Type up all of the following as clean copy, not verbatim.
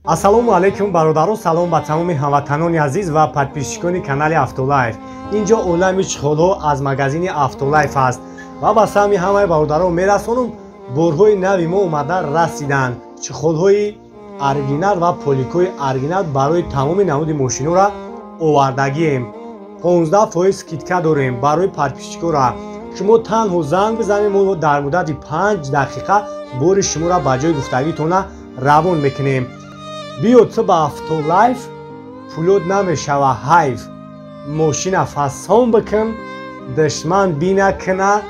Ассалому алайкум бародарон, салом ба тамоми ҳамватанони азиз ва подписчикони канали Автолайф. Инҷо олами чиқолҳо аз магазини Автолайф аст ва ба саҳми ҳамаи бародарон мерасонум, борҳои нави мо омада расиданд. Чиқолҳои оригинал ва поликҳои оригинал барои тамоми намуди мошинора овардагием. 15% скидка дорем барои подписчикора. Шумо танҳо занг бизанед, мо дар муддати 5 дақиқа бори шуморо ба ҷои гуфтагитона равон мекунем. Биё ту ба Автолайф, пулот намешава ҳайф. Мошина фасон бикун, душман бина кина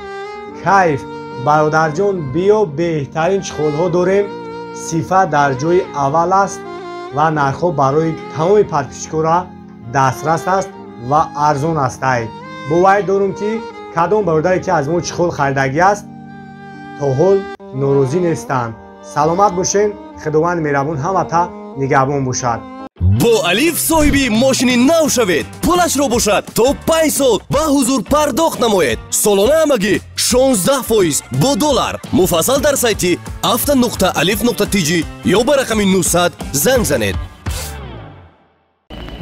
кайф. Бародарҷон, биё, беҳтарин чиқолҳо дорем, сифат дар ҷои аввал аст ва нархҳо барои тамоми подписчикора дастрас аст ва арзон астай. Боварӣ дорум, ки кадом бародаре ки аз мо чиқол харидагӣ аст, то ҳол норозӣ нестанд. Саломат бошен, Худованд меҳрабон ҳамата нигаҳбон бошад. Бо Алиф соҳиби мошини нав шавед, пулашро бошад то 5 сол ба ҳузур пардохт намоед. Солона ҳамагӣ 16% бо доллар. Муфассал дар сайти авто.алиф.тж ё ба рақами 900 занг занед.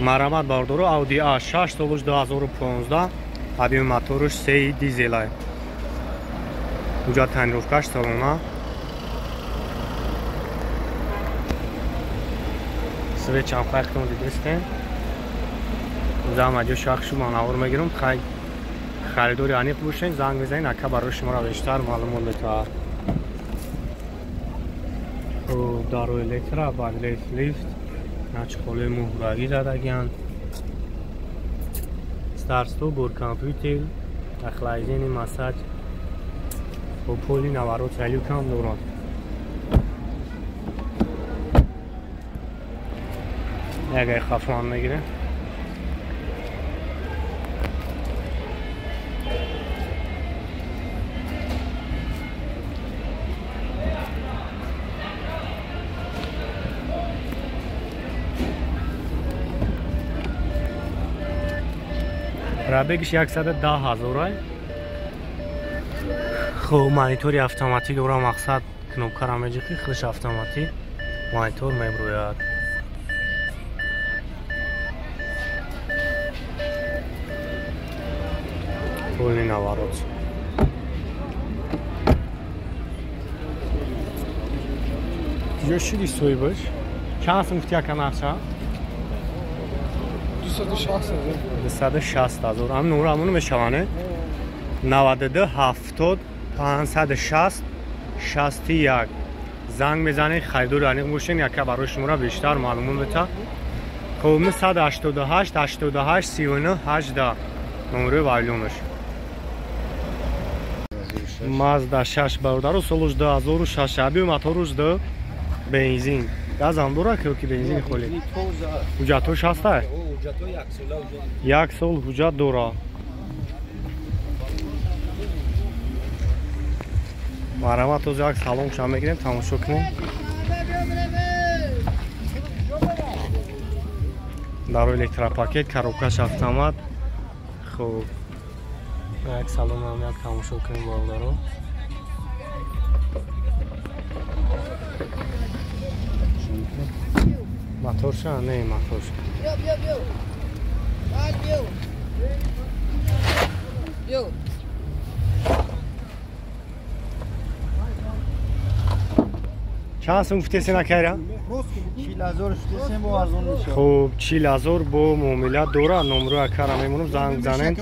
Марҳамат бародаро, Audi A6 солуш 2015, объёми моторуш 3 дизелай. Ҳуҷҷат тонировкаш солона. Свечам хайхтон дидистен. Зама ҷо шахшу манавор мегирам. Хай харидори аниқ бошен, занг мезанед, ака барои шуморо бештар маълумот метавад. Дару электро, бадлес лифт, начхолаи муҳрагӣ задагиянд. Старсту бур компютер, охлаждение, массаж, бо поли наворот салюкам дорад. Ягай хафан мегире. Пробегиш 110 ҳазорай. Хуб, монитори автоматӣ дора, мақсад кнопкара меҷиқи, худаш автоматӣ монитор меброяд. Полный наворот. Куҷо шиди соҳибаш? Чанд сум гуфти ака нарха? 260 ҳазор. 260 ҳазор. Ҳамин номро ҳамоно мешаване? 92 70 560 61. Занг мезанед, харидори аниқ бошен, яка барои шуморо бештар маълумот мета. Хуб, 988 88 39 18 номрои вайлонаш. Мазда 6 бародаро, солуш 2006, объёми моторуш 2 бензин. Газам дора ки бензин холи? Ҳуҷҷатҳош ҳаста? Як сол ҳуҷҷат дора. Марҳамат, тоз як салон шам мегирем, тамошо кунем. Даро электропакет, коробкаш автомат. Хуб, як салон ҳам як тамошо кунем бародаро. Моторша? Не, моторша. Чанд сум гуфтесен акайра? Хуб, 40 ҳазор бо муомила дора. Номрои акара мемонам, занг занед.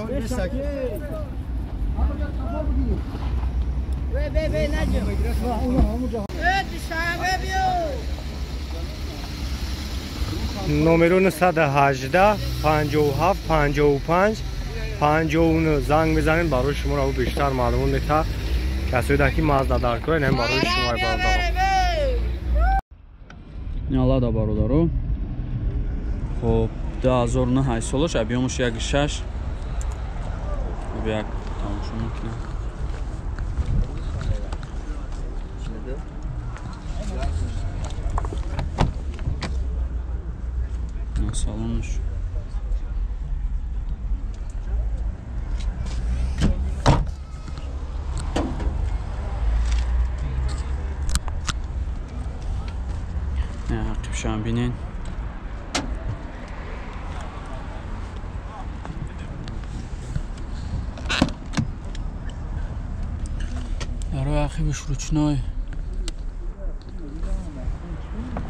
Номеро 918 57 55 59 занг мезанед, барои шуморо бештар маълумот мета. Касое ки Мазда дар кор, ин барои шумо бародаро. Аллада бародаро. Хуб, 2009 солаш, объёмаш 1.6. Хуб, як тамошо мекунем. Салонаш. бинен. Дарои ақибиш ручной.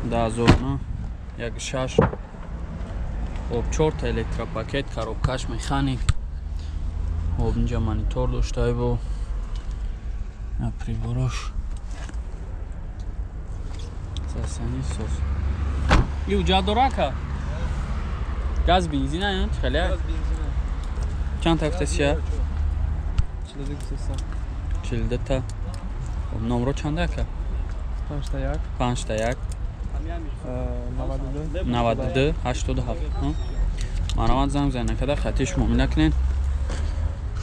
2009 1.6. Хоб 4 та электропакет, коробкаш механик. Хоб инҷа монитор доштай бо приборош. Сасани сос. И уҷа дорака? Газ бензин ая? Чӣ хеле? Чанд та гуфтасия? 42 та. Хоб номро чанда ака? 5 1. 5 1. 92. 92 87. Марамат, занг занг накарда хатиш муомила кунед.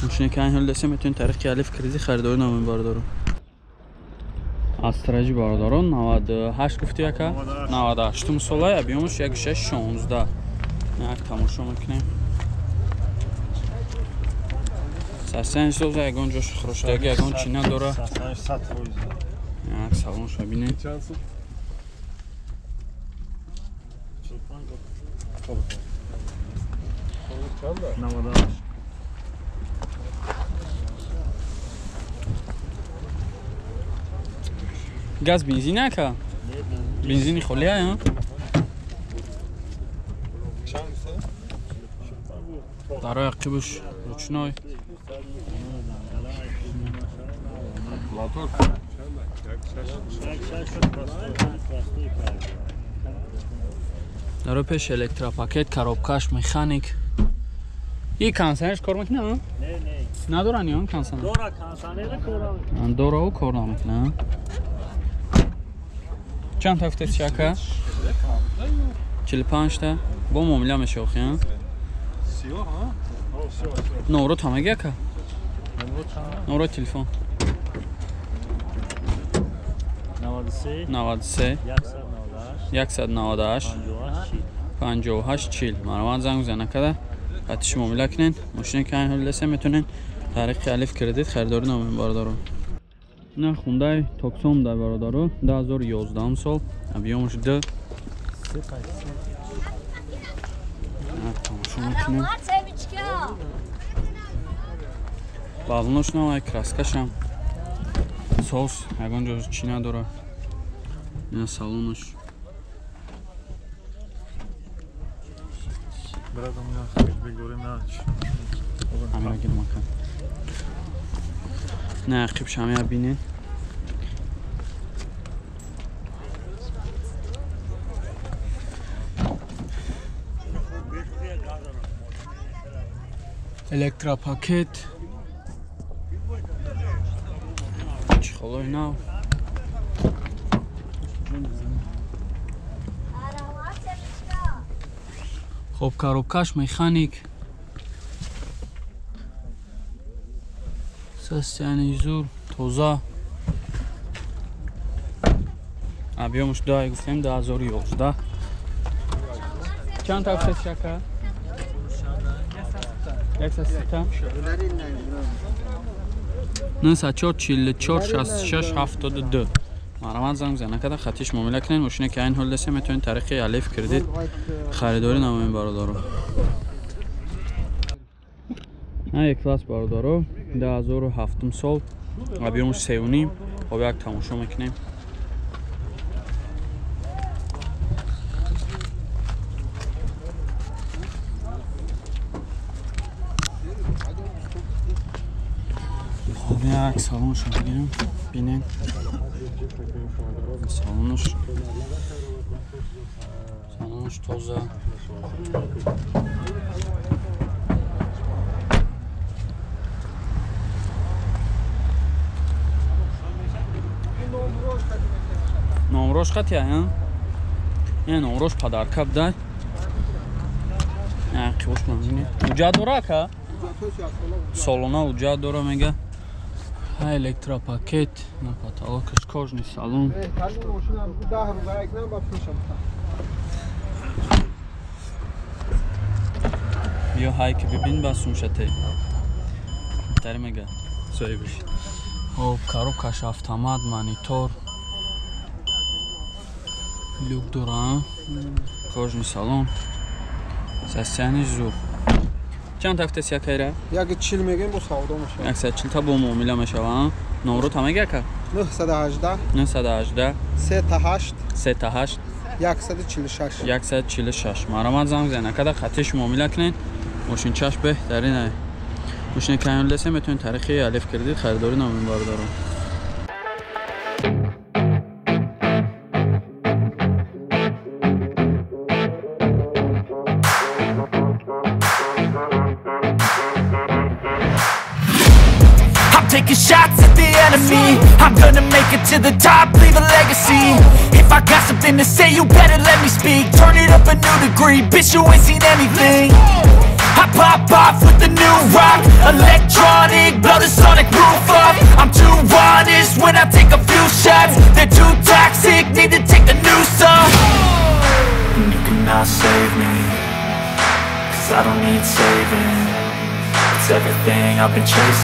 Мошине ки ҳол дастем, метавонед тариқи Алиф Кредит харидорӣ намоед, бародаро. Астраҷи, бародарон, 98 гуфти яка? 98 сола, объёмаш 1.6 16. Як тамошо мекунем. Сасан соза, ягон ҷош хӯрошдаги, ягон чӣ надора. 100%. Як салонша бинед. Чанд сум? Чанда? 98. Газ бензин ака? Бензини холӣ ая? Чанд сум? Дарои ақибаш ручной. Мотор чанда? 1.6. Дарои пеш электропакет, коробкаш механик. И кондиционерш кор мекунад? Не, не. Надоран ё кондиционер? Дора, кондиционер кора мекунад. Дорау кор намекунад. Чанд та гуфтед, ака? 45 та. Бо муомила меша охи, а? Сиёҳ, а? О, сиёҳ, сиёҳ. Номро тамаги ака? Номро чанд? Номро телефон. 93. 93. 198. 198. 58. 58 40. Марамат, занг зана када хатиш муомила кунед. Мошине ки ҳол дастем, метавонед тариқи Алиф Кредит харидорӣ намоед, бародаро. На Хундай Токсон дай, бародаро, 2011 сол, объёмаш 2. Тамошо мекунем. Балонош навай, краскашам сос, ягон ҷо чӣ надора. Ина салонош. Братам, я хэтчбек дорем, на. Ҳамина гирм, ака. На ақиб шамия бинед. Электропакет, чехолои нав. Хоб, коробкаш механик, состояние зур, тоза. Объёмаш дай гуфтем 2011. Чанд та гуфтед, ака? 130. 94 44 66 72. Марамат, занг зана када хатиш муомила кунед. Мошине ки айн ҳол дастем, метавонед тариқи Алиф Кредит харидорӣ намоед, бародаро. На як класс, бародаро, 2007 сол, объёмаш 3.5. Хоб, як тамошо мекунем. Хоб, як салоншо бигирем, бинем. Салонош тоза. Номрош хатия, ин номрош подарка будай. Қибош манзини уҷа дора, ака? Солона уҷа дора, мега. Ха, электропакет, на потолокаш кожаный салон. Биё, ҳай ки бибин, ба сумшате тари мега соҳибиш. Хоб, коробкаш автомат, монитор, люк дора. Кожаный салон. Состояние зур. Чанд ҳафтаст якайра? 140 мегем, бо савдо мешавад. 140 та бо муомила мешавад. Номро та мега ака? 918 918 38 38 146 146. Марамат занг зан. Акада хатиш муомила кунед. Мошинчаш беҳтарин ай. Мошини кайон лесе метавонед таърихи Алиф кредит харидорӣ намоед бародарон. Taking shots at the enemy. I'm gonna make it to the top, leave a legacy. If I got something to say, you better let me speak. Turn it up a new degree, bitch, you ain't seen anything. I pop off with the new rock, electronic, blow the sonic roof up. I'm too honest when I take a few shots. They're too toxic, need to take the noose off. And you cannot save me, cause I don't need saving. It's everything I've been chasing.